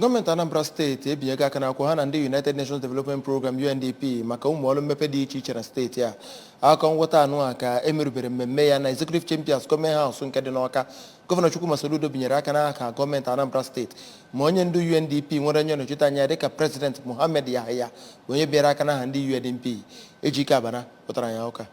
Gọọmenti Anambra Steeti ebinyego aka n'akwụkwọ ha na ndị United Nations Development Program, UNDP, maka ụmụ ọrụ mmepe dị iche iche na steeti a. Akụkọ nghọta anụ a ka emerubere mmemme ya na Executive Chambers, Government House nke dị n'Ọka. Gọvanọ Chukwuma Soludo binyere aka n'aka gọọmenti Anambra Steeti, ma onye ndu UNDP nwere onye nnọchite anya ya dịka President Mohammed Yahya bụ onye bịara aka n'aha ndị UNDP. Ejike Abana pụtara ya ụka.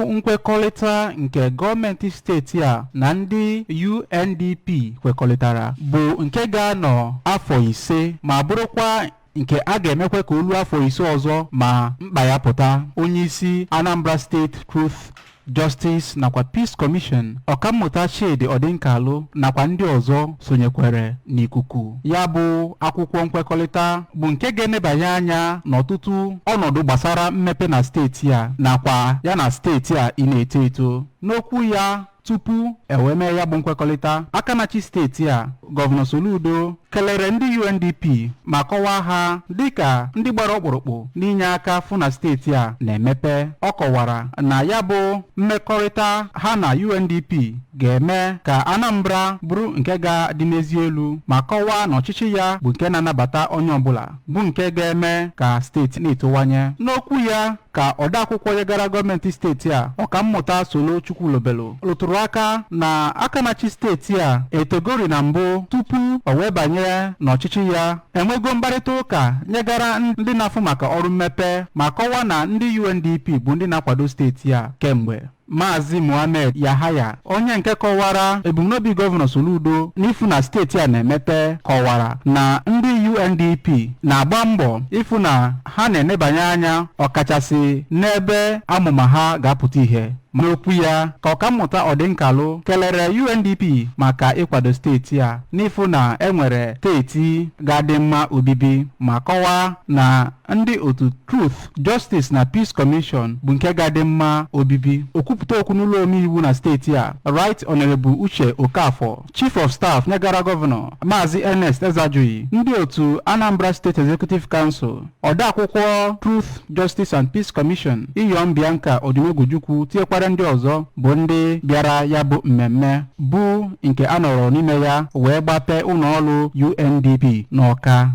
Nkwekọrịta nke gọọmenti steeti a na ndị UNDP kwekọrịtara bụ nke ga-anọ afọ 5, ma bụrụkwa nke a ga-emekwa ka olu afọ 5 ọzọ ma mkpa ya pụta. Onyeisi Anambra State Truth, Justice nakwa Peace Commission, Ọkammụta Chidi Ọdịnkalụ, nakwa ndị ọzọ sonyekwere n'ikuku. Ya bụ akwụkwọ nkwekọrịta bụ nke ga-enebanye anya n'ọtụtụ ọnọdụ gbasara mmepe na steeti a nakwa ya na steeti a ị na-eto eto. N'okwu ya tupu e wee mee ya bụ nkwekọrịta, aka na-achị steeti a, Gọvanọ Soludo, kelere ndị UNDP ma kọwaa ha dịka ndị gbara ọkpụrụkpụ n'inye aka fụ na steeti a na-emepe. Ọ kọwara na ya bụ mmekọrịta ha na UNDP ga-eme ka Anambra bụrụ nke ga-adị n'ezi elu, ma kọwaa na ọchịchị ya bụ nke na-anabata onye ọbụla, bụ nke ga-eme ka steeti na-etowanye. N'okwu ya ka odeakwụkwọ nyegara gọọmenti steeti a, Ọkammụta Solo Chukwulobelu, rụtụrụ aka na aka na-achị steeti a etogori na mbụ tupu o wee banye n'ọchịchị ya enwego mkparịta ụka nyegara ndị na-afụ maka ọrụ mmepe, ma kọwaa na ndị UNDP bụ ndị na-akwado steeti a kemgbe. Maazị Mohammed Yahaya, onye nke kọwara ebumnobi Gọvanọ Soludo n'ịfụ na steeti a na-emepe, kọwara na ndị UNDP na-agba mbọ ịfụ na ha na-enebanye anya ọkachasị n'ebe amụma ha ga-apụta ìhè. N'okwu ya ka Ọkammụta Ọdịnkalụ kelere UNDP maka ịkwado steeti a n'ịfụ na enwere steeti ga-adị mma obibi, ma kọwaa na ndị otu Truth, Justice na Peace Commission bụ nke ga-adị mma obibi. Okwupụta okwu n'ụlọ omeiwu na steeti a, Right Honorable Uche Okafor, Chief of Staff nyegara Gọvanọ, Maazị Ernest Ezeajughi, ndị otu Anambra State Executive Council, odeakwụkwọ Truth, Justice and Peace Commission, Iyom Bianca Odumegwuchukwu, tinyekwara ndị ọzọ bụ ndị bịara ya bụ mmemme, bụ nke a nọrọ n'ime ya wee gbapee ụlọ ọrụ UNDP n'Ọka.